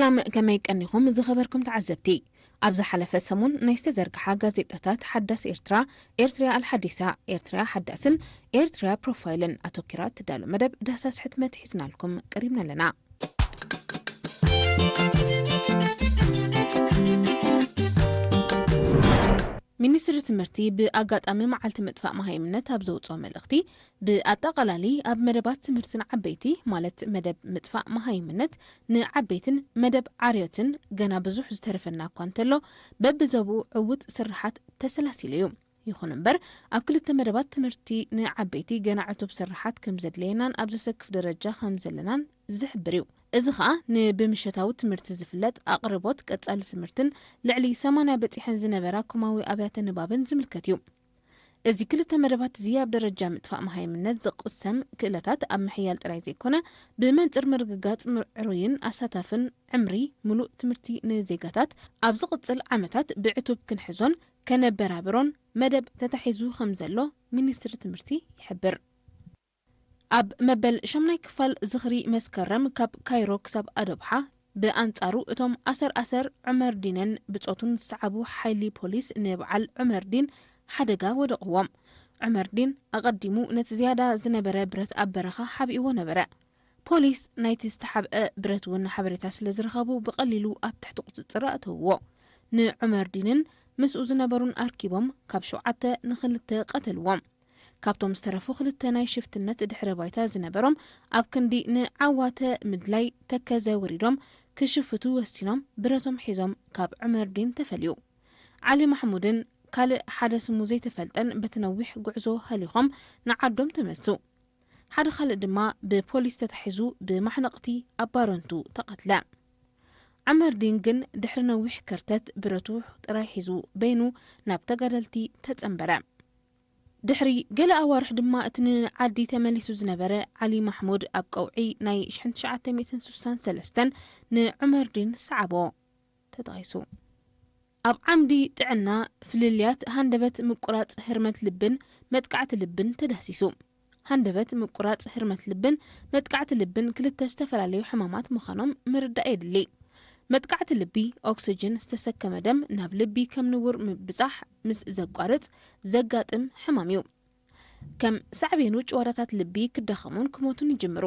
ሰላም፣ ከመይ ቀኒኹም ዝኸበርኩም ተዓዘብቲ? ኣብ ዝሓለፈ ሰሙን ናይ ዝተዘርግሓ ጋዜጣታት ሓዳስ ኤርትራ፣ ኤርትራ ኣልሓዲሳ፣ ኤርትራ ሓዳስን ኤርትራ ፕሮፋይልን ኣተኪራ እትዳሎ መደብ ዳህሳስ ሕትመት ሒዝናልኩም ቀሪብና ኣለና። ሚኒስትሪ ትምህርቲ ብኣጋጣሚ መዓልቲ ምጥፋእ መሃይምነት ኣብ ዘውፅኦ መልእኽቲ፣ ብኣጠቓላሊ ኣብ መደባት ትምህርቲ ንዓበይቲ፣ ማለት መደብ ምጥፋእ መሃይምነት ንዓበይትን መደብ ዓርዮትን ገና ብዙሕ ዝተረፈና እኳ እንተሎ፣ በብዘብኡ ዕዉት ስርሓት ተሰላሲሉ እዩ። ይኹን እምበር፣ ኣብ ክልተ መደባት ትምህርቲ ንዓበይቲ ገና ዕቱብ ስርሓት ከም ዘድለየናን ኣብ ዘሰክፍ ደረጃ ከም ዘለናን ዝሕብር እዩ። እዚ ኸኣ ንብምሸታዊ ትምህርቲ ዝፍለጥ ኣቕርቦት ቀጻሊ ትምህርትን ልዕሊ ሰማንያ በጺሐን ዝነበራ ኮማዊ ኣብያተ ንባብን ዝምልከት እዩ። እዚ ክልተ መደባት እዚ ኣብ ደረጃ ምጥፋእ መሃይምነት ዝቕሰም ክእለታት ኣብ ምሕያል ጥራይ ዘይኮነ፣ ብመንጽር ምርግጋጽ ምዕሩይን ኣሳታፍን ዕምሪ ምሉእ ትምህርቲ ንዜጋታት ኣብ ዝቕጽል ዓመታት ብዕቱብ ክንሕዞን ከነበራብሮን መደብ ተታሒዙ ከም ዘሎ ሚኒስትሪ ትምህርቲ ይሕብር። ኣብ መበል ሻምናይ ክፋል ዝኽሪ መስከረም ካብ ካይሮ ክሳብ ኣዶብሓ፣ ብኣንጻሩ እቶም ኣሰር ኣሰር ዑመርዲንን ብጾቱን ዝሰዓቡ ሓይሊ ፖሊስ ንበዓል ዑመርዲን ሓደጋ ወደቕዎም። ዑመርዲን ኣቐዲሙ ነቲ ዝያዳ ዝነበረ ብረት ኣብ በረኻ ሓቢእዎ ነበረ። ፖሊስ ናይቲ ዝተሓብአ ብረት እውን ሓበሬታ ስለ ዝረኸቡ ብቐሊሉ ኣብ ትሕቲ ቁጽጽር ኣእተውዎ። ንዑመርዲንን ምስኡ ዝነበሩን ኣርኪቦም ካብ ሸውዓተ ንኽልተ ቀተልዎም። ካብቶም ዝተረፉ ክልተ ናይ ሽፍትነት ድሕረ ባይታ ዝነበሮም ኣብ ክንዲ ንዓዋተ ምድላይ ተከዘ ወሪዶም ክሽፍቱ ወሲኖም ብረቶም ሒዞም ካብ ዑመርዲን ተፈልዩ። ዓሊ ማሕሙድን ካልእ ሓደ ስሙ ዘይተፈልጠን በቲ ነዊሕ ጉዕዞ ሃሊኾም ንዓዶም ተመልሱ። ሓደ ካልእ ድማ ብፖሊስ ተታሒዙ ብማሕነቕቲ ኣብ ባረንቱ ተቐትለ። ዑመርዲን ግን ድሕሪ ነዊሕ ከርተት ብረቱ ጥራይ ሒዙ በይኑ ናብ ተጋደልቲ ተጸንበረ። ድሕሪ ገለ ኣዋርሕ ድማ እቲ ንዓዲ ተመሊሱ ዝነበረ ዓሊ ማሕሙድ ኣብ ቀውዒ ናይ ሽሕን ትሽዓተ ሚእትን ስሳን ሰለስተን ንዑመርዲን ሰዓቦ ተጠቒሱ። ኣብ ዓምዲ ጥዕና ፍልልያት ሃንደበት ምቁራጽ ህርመት ልብን መጥቃዕቲ ልብን ተዳህሲሱ። ሃንደበት ምቁራጽ ህርመት ልብን መጥቃዕቲ ልብን ክልተ ዝተፈላለዩ ሕማማት ምዃኖም ምርዳእ የድሊ። መጥቃዕቲ ልቢ ኦክስጅን ዝተሰከመ ደም ናብ ልቢ ከም ንቡር ምብጻሕ ምስ ዘቋርጽ ዘጋጥም ሕማም እዩ። ከም ሳዕቤኑ ጭዋዳታት ልቢ ክዳኸሙን ክሞቱን ይጅምሩ።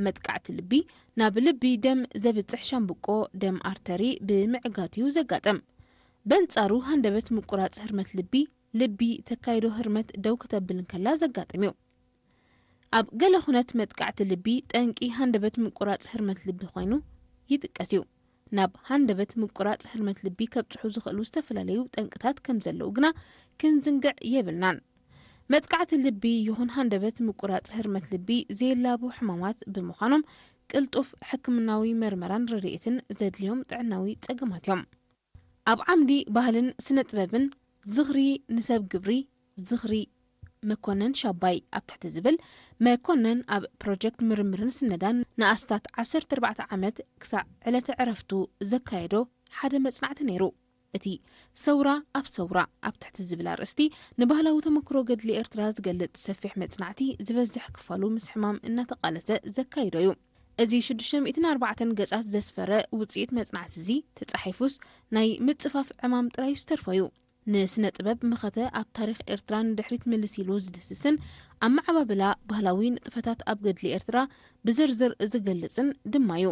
መጥቃዕቲ ልቢ ናብ ልቢ ደም ዘብጽሕ ሻምብቆ ደም ኣርተሪ ብምዕጋት እዩ ዘጋጥም። በንጻሩ ሃንደበት ምቁራጽ ህርመት ልቢ፣ ልቢ ተካይዶ ህርመት ደው ክተብል እንከላ ዘጋጥም እዩ። ኣብ ገለ ኩነት መጥቃዕቲ ልቢ ጠንቂ ሃንደበት ምቁራጽ ህርመት ልቢ ኮይኑ ይጥቀስ እዩ። ናብ ሃንደበት ምቁራጽ ህርመት ልቢ ከብጽሑ ዝኽእሉ ዝተፈላለዩ ጠንቅታት ከም ዘለዉ ግና ክንዝንግዕ የብልናን። መጥቃዕቲ ልቢ ይኹን ሃንደበት ምቁራጽ ህርመት ልቢ ዘየላቡ ሕማማት ብምዃኖም ቅልጡፍ ሕክምናዊ መርመራን ረድኤትን ዘድልዮም ጥዕናዊ ጸገማት እዮም። ኣብ ዓምዲ ባህልን ስነ ጥበብን ዝኽሪ ንሰብ ግብሪ ዝኽሪ መኮነን ሻባይ ኣብ ትሕቲ ዝብል መኮነን ኣብ ፕሮጀክት ምርምርን ስነዳን ንኣስታት ዓሰርተ ኣርባዕተ ዓመት ክሳዕ ዕለተ ዕረፍቱ ዘካየዶ ሓደ መጽናዕቲ ነይሩ። እቲ ሰውራ ኣብ ሰውራ ኣብ ትሕቲ ዝብል ኣርእስቲ ንባህላዊ ተመክሮ ገድሊ ኤርትራ ዝገልጽ ሰፊሕ መጽናዕቲ ዝበዝሕ ክፋሉ ምስ ሕማም እናተቓለሰ ዘካይዶ እዩ። እዚ ሽዱሽተ ሚእትን ኣርባዕተን ገጻት ዘስፈረ ውጽኢት መጽናዕቲ እዚ ተጻሒፉስ ናይ ምጽፋፍ ዕማም ጥራይ ዝተርፎ እዩ። ንስነ ጥበብ መኸተ ኣብ ታሪኽ ኤርትራ ንድሕሪት ምልስ ኢሉ ዝድህስስን ኣመዓባብላ ባህላዊ ንጥፈታት ኣብ ገድሊ ኤርትራ ብዝርዝር ዝገልጽን ድማ እዩ።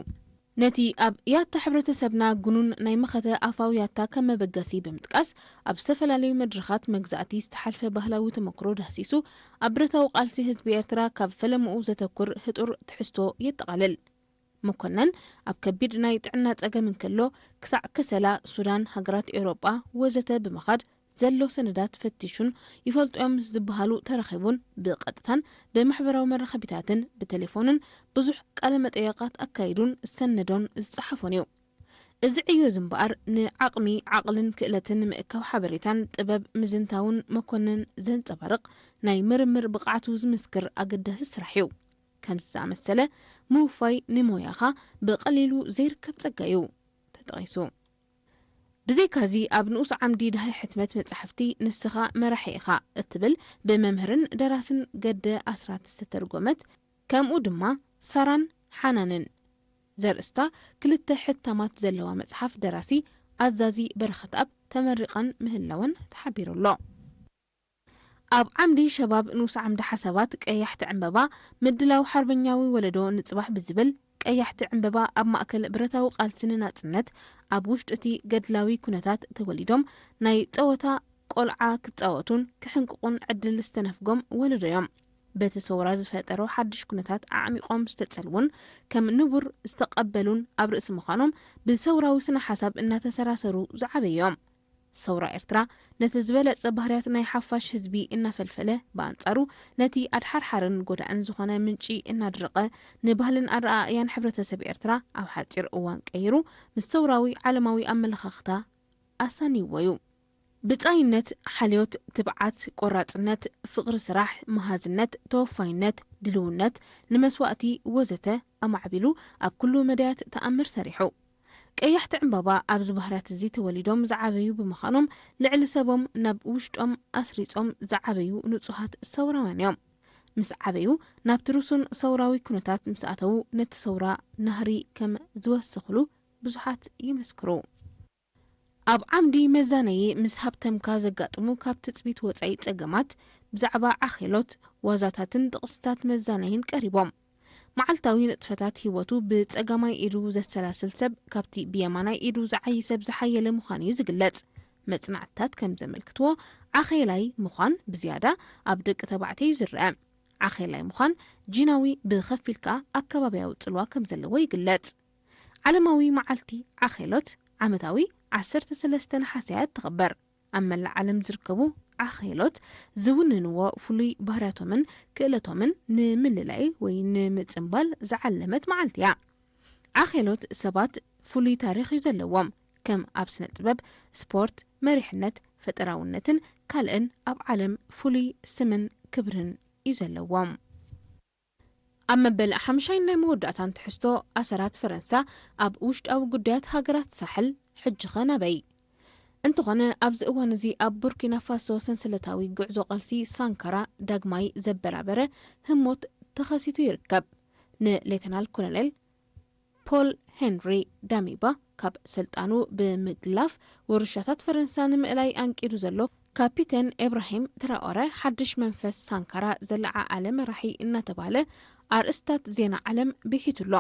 ነቲ ኣብ ያታ ሕብረተሰብና ግኑን ናይ መኸተ ኣፋዊ ያታ ከም መበገሲ ብምጥቃስ፣ ኣብ ዝተፈላለዩ መድረኻት መግዛእቲ ዝተሓልፈ ባህላዊ ተመክሮ ዳህሲሱ፣ ኣብ ብረታዊ ቃልሲ ህዝቢ ኤርትራ ካብ ፈለምኡ ዘተኩር ህጡር ትሕዝቶ የጠቓልል። መኮነን ኣብ ከቢድ ናይ ጥዕና ጸገም እንከሎ፣ ክሳዕ ከሰላ፣ ሱዳን፣ ሃገራት ኤውሮጳ ወዘተ ብምኻድ ዘሎ ሰነዳት ፈቲሹን ይፈልጡ እዮም ምስ ዝበሃሉ ተራኺቡን ብቐጥታን ብማሕበራዊ መራኸቢታትን ብቴሌፎንን ብዙሕ ቃለ መጠየቓት ኣካይዱን ዝሰነዶን ዝጸሓፎን እዩ። እዚ ዕዮ እዚ እምበኣር ንዓቕሚ ዓቕልን ክእለትን ምእካብ ሓበሬታን ጥበብ ምዝንታውን መኮነን ዘንጸባርቕ ናይ ምርምር ብቕዓቱ ዝምስክር ኣገዳሲ ስራሕ እዩ። ከምዚ ዝኣመሰለ ምውፋይ ንሞያኻ ብቐሊሉ ዘይርከብ ጸጋ እዩ ተጠቒሱ። ብዘይካዚ ኣብ ንኡስ ዓምዲ ዳህይ ሕትመት መጻሕፍቲ ንስኻ መራሒ ኢኻ እትብል ብመምህርን ደራስን ገደ ኣስራት ዝተተርጎመት ከምኡ ድማ ሳራን ሓናንን ዘርእስታ ክልተ ሕታማት ዘለዋ መጽሓፍ ደራሲ ኣዛዚ በረኸትኣብ ተመሪቐን ምህላወን ተሓቢሩ ኣሎ። ኣብ ዓምዲ ሸባብ ንኡስ ዓምዲ ሓሳባት ቀያሕቲ ዕምበባ ምድላው ሓርበኛዊ ወለዶ ንጽባሕ ብዝብል ቀያሕቲ ዕምበባ ኣብ ማእከል ብረታዊ ቃልሲ ንናጽነት ኣብ ውሽጢ እቲ ገድላዊ ኩነታት ተወሊዶም ናይ ጸወታ ቆልዓ ክጻወቱን ክሕንቅቑን ዕድል ዝተነፍጎም ወለዶ እዮም። በቲ ሰውራ ዝፈጠሮ ሓድሽ ኩነታት ኣዕሚቖም ዝተጸልዉን ከም ንቡር ዝተቐበሉን ኣብ ርእሲ ምዃኖም ብሰውራዊ ስነ ሓሳብ እናተሰራሰሩ ዝዓበዩ እዮም። ሰውራ ኤርትራ ነቲ ዝበለጸ ባህርያት ናይ ሓፋሽ ህዝቢ እናፈልፈለ፣ ብኣንጻሩ ነቲ ኣድሓርሓርን ጎዳእን ዝኾነ ምንጪ እናድረቐ፣ ንባህልን ኣረኣእያን ሕብረተሰብ ኤርትራ ኣብ ሓጺር እዋን ቀይሩ፣ ምስ ሰውራዊ ዓለማዊ ኣመለኻኽታ ኣሳንይዎ እዩ። ብጻይነት፣ ሓልዮት፣ ትብዓት፣ ቆራጽነት፣ ፍቕሪ ስራሕ፣ መሃዝነት፣ ተወፋይነት፣ ድልውነት፣ ንመስዋእቲ ወዘተ ኣማዕቢሉ ኣብ ኩሉ መዳያት ተኣምር ሰሪሑ። ቀያሕቲ ዕምባባ ኣብዚ ባህርያት እዚ ተወሊዶም ዝዓበዩ ብምዃኖም ልዕሊ ሰቦም ናብ ውሽጦም ኣስሪጾም ዝዓበዩ ንጹሃት ሰውራውያን እዮም። ምስ ዓበዩ ናብቲ ርሱን ሰውራዊ ኩነታት ምስ ኣተዉ ነቲ ሰውራ ናህሪ ከም ዝወሰኽሉ ብዙሓት ይምስክሩ። ኣብ ዓምዲ መዛነዪ ምስ ሃብተምካ ዘጋጥሙ ካብ ትጽቢት ወጻኢ ጸገማት ብዛዕባ ዓኼሎት፣ ዋዛታትን ጥቕስታት መዛነይን ቀሪቦም። መዓልታዊ ንጥፈታት ህይወቱ ብጸጋማይ ኢዱ ዘሰላስል ሰብ ካብቲ ብየማናይ ኢዱ ዝዓዪ ሰብ ዝሓየለ ምዃኑ እዩ ዝግለጽ። መጽናዕትታት ከም ዘመልክትዎ ዓኼላይ ምዃን ብዝያዳ ኣብ ደቂ ተባዕትዮ እዩ ዝረአ። ዓኼላይ ምዃን ጂናዊ ብኸፊል ከኣ ኣከባብያዊ ጽልዋ ከም ዘለዎ ይግለጽ። ዓለማዊ መዓልቲ ዓኼሎት ዓመታዊ ዓሰርተ ሰለስተ ነሓሰ እያ እትኽበር። ኣብ መላእ ዓለም ዝርከቡ ዓኼሎት ዝውንንዎ ፍሉይ ባህርያቶምን ክእለቶምን ንምልላይ ወይ ንምጽንባል ዝዓለመት መዓልቲ እያ። ዓኼሎት ሰባት ፍሉይ ታሪኽ እዩ ዘለዎም። ከም ኣብ ስነ ጥበብ፣ ስፖርት፣ መሪሕነት፣ ፈጠራውነትን ካልእን ኣብ ዓለም ፍሉይ ስምን ክብርን እዩ ዘለዎም። ኣብ መበል ሓምሻይ ናይ መወዳእታን ትሕዝቶ ኣሰራት ፈረንሳ ኣብ ውሽጣዊ ጉዳያት ሃገራት ሳሕል ሕጂኸ ናበይ? እንተኾነ ኣብዚ እዋን እዚ ኣብ ቡርኪና ፋሶ ሰንሰለታዊ ጉዕዞ ቃልሲ ሳንካራ ዳግማይ ዘበራበረ ህሞት ተኸሲቱ ይርከብ። ንሌተናል ኮሎኔል ፖል ሄንሪ ዳሚባ ካብ ስልጣኑ ብምግላፍ ውርሻታት ፈረንሳ ንምእላይ ኣንቂዱ ዘሎ ካፒተን ኢብራሂም ትራኦረ ሓድሽ መንፈስ ሳንካራ ዘለዓዓለ መራሒ እናተባህለ ኣርእስታት ዜና ዓለም ብሒቱ ኣሎ።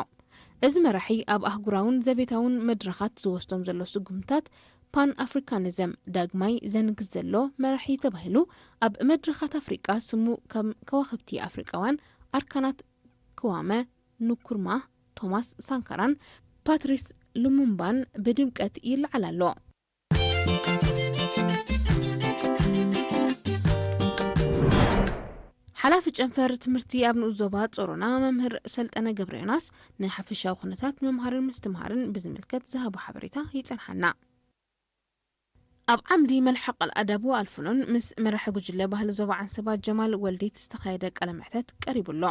እዚ መራሒ ኣብ ኣህጉራውን ዘቤታውን መድረኻት ዝወስዶም ዘሎ ስጉምታት ፓን ኣፍሪካኒዝም ዳግማይ ዘንግስ ዘሎ መራሒ ተባሂሉ ኣብ መድረኻት ኣፍሪቃ ስሙ ከም ከዋኽብቲ ኣፍሪቃውያን ኣርካናት ክዋመ ንኩርማ፣ ቶማስ ሳንካራን ፓትሪስ ሉሙምባን ብድምቀት ይለዓል ኣሎ። ሓላፊ ጨንፈር ትምህርቲ ኣብ ንኡስ ዞባ ጾሮና መምህር ሰልጠነ ገብረ ዮናስ ንሓፈሻዊ ኩነታት ምምሃርን ምስትምሃርን ብዝምልከት ዝሃቦ ሓበሬታ ይጸንሓና። ኣብ ዓምዲ መልሓቕ ኣልኣዳብ ወኣልፍኖን ምስ መራሒ ጉጅለ ባህሊ ዞባ ዓንሰባ ጀማል ወልዴት ዝተኻየደ ቃለ መሕተት ቀሪቡ ኣሎ።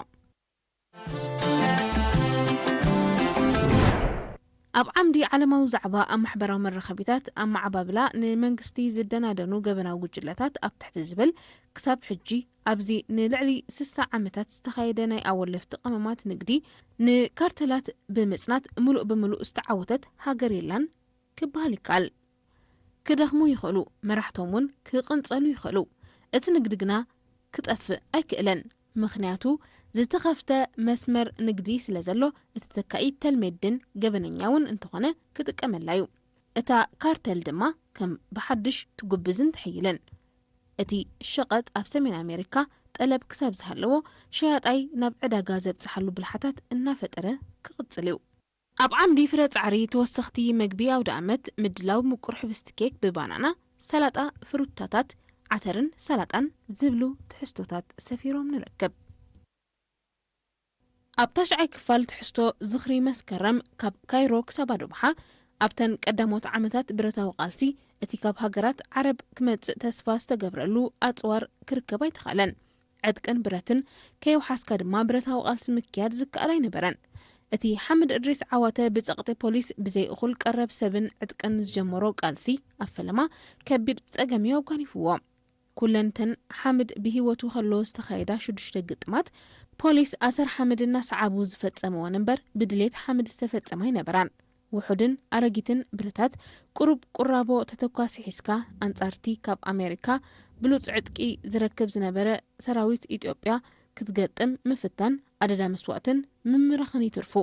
ኣብ ዓምዲ ዓለማዊ ዛዕባ ኣብ ማሕበራዊ መራኸቢታት ኣመዓባብላ ንመንግስቲ ዝደናደኑ ገበናዊ ጉጅለታት ኣብ ትሕቲ ዝብል ክሳብ ሕጂ ኣብዚ ንልዕሊ ስሳ ዓመታት ዝተኻየደ ናይ ኣወለፍቲ ቀመማት ንግዲ ንካርተላት ብምጽናት ምሉእ ብምሉእ ዝተዓወተት ሃገር የላን ክበሃል ይከኣል። ክደኽሙ ይኽእሉ፣ መራሕቶም እውን ክቕንጸሉ ይኽእሉ። እቲ ንግዲ ግና ክጠፍእ ኣይክእልን። ምኽንያቱ ዝተኸፍተ መስመር ንግዲ ስለ ዘሎ እቲ ተካኢ ተልሜድን ገበነኛ እውን እንተኾነ ክጥቀመላ እዩ። እታ ካርተል ድማ ከም ብሓድሽ ትጉብዝን ትሕይልን። እቲ ሸቐጥ ኣብ ሰሜን ኣሜሪካ ጠለብ ክሳብ ዝሃለዎ ሸያጣይ ናብ ዕዳጋ ዘብጽሓሉ ብልሓታት እናፈጠረ ክቕጽል እዩ። ኣብ ዓምዲ ፍረ ጻዕሪ ተወሰኽቲ መግቢ ኣውደ ኣመት ምድላው ምቁር ሕብስቲ ኬክ ብባናና፣ ሰላጣ፣ ፍሩታታት፣ ዓተርን ሰላጣን ዝብሉ ትሕዝቶታት ሰፊሮም ንረክብ። ኣብ ታሽዓይ ክፋል ትሕዝቶ ዝኽሪ መስከረም ካብ ካይሮ ክሳብ ኣዶብሓ ኣብተን ቀዳሞት ዓመታት ብረታዊ ቃልሲ እቲ ካብ ሃገራት ዓረብ ክመጽእ ተስፋ ዝተገብረሉ ኣጽዋር ክርከብ ኣይተኻእለን። ዕጥቅን ብረትን ከየውሓስካ ድማ ብረታዊ ቃልሲ ምክያድ ዝከኣል ኣይነበረን። እቲ ሓምድ እድሪስ ዓዋተ ብጸቕጢ ፖሊስ ብዘይ እኹል ቀረብ ሰብን ዕጥቅን ዝጀመሮ ቃልሲ ኣብ ፈለማ ከቢድ ጸገም እዩ ኣጓኒፍዎ። ኩለንተን ሓምድ ብህይወቱ ከሎ ዝተኻየዳ ሽዱሽተ ግጥማት፣ ፖሊስ ኣሰር ሓምድ እናሰዓቡ ዝፈጸምወን እምበር፣ ብድሌት ሓምድ ዝተፈጸመ ኣይነበራን። ውሑድን ኣረጊትን ብረታት፣ ቁሩብ ቁራቦ ተተኳሲ ሒዝካ፣ ኣንጻርቲ ካብ ኣሜሪካ ብሉጽ ዕጥቂ ዝረክብ ዝነበረ ሰራዊት ኢትዮጵያ ክትገጥም ምፍታን ኣደዳ መስዋእትን ምምራኽን ይትርፉ።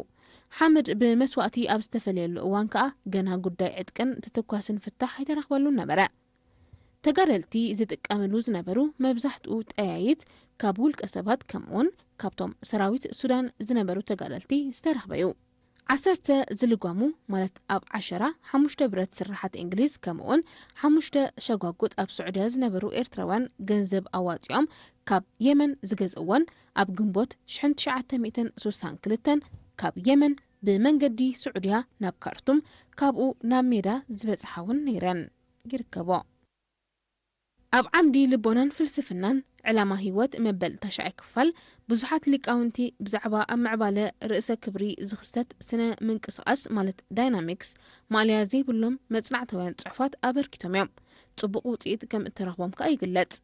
ሓምድ ብመስዋእቲ ኣብ ዝተፈለየሉ እዋን ከኣ፣ ገና ጉዳይ ዕጥቅን ተተኳስን ፍታሕ ኣይተረኽበሉን ነበረ። ተጋደልቲ ዝጥቀምሉ ዝነበሩ መብዛሕትኡ ጠያይት ካብ ውልቀ ሰባት፣ ከምኡውን ካብቶም ሰራዊት ሱዳን ዝነበሩ ተጋደልቲ ዝተረኽበ እዩ። ዓሰርተ ዝልጓሙ፣ ማለት ኣብ ዓሸራ ሓሙሽተ ብረት ስራሓት እንግሊዝ፣ ከምኡውን ሓሙሽተ ሸጓጉጥ ኣብ ስዑድያ ዝነበሩ ኤርትራውያን ገንዘብ ኣዋጺኦም ካብ የመን ዝገዝእዎን፣ ኣብ ግንቦት ሽሕን ትሽዓተ ሚእትን ስሳን ክልተን ካብ የመን ብመንገዲ ስዑድያ ናብ ካርቱም፣ ካብኡ ናብ ሜዳ ዝበጽሓ እውን ነይረን ይርከቦ። ኣብ ዓምዲ ልቦናን ፍልስፍናን፣ ዕላማ ህይወት መበል ታሽዓይ ክፋል፣ ብዙሓት ሊቃውንቲ ብዛዕባ ኣብ ምዕባለ ርእሰ ክብሪ ዝኽሰት ስነ ምንቅስቓስ፣ ማለት ዳይናሚክስ፣ ማእለያ ዘይብሎም መጽናዕታውያን ጽሑፋት ኣበርኪቶም እዮም። ጽቡቕ ውጽኢት ከም እተረኽቦም ከኣ ይግለጽ።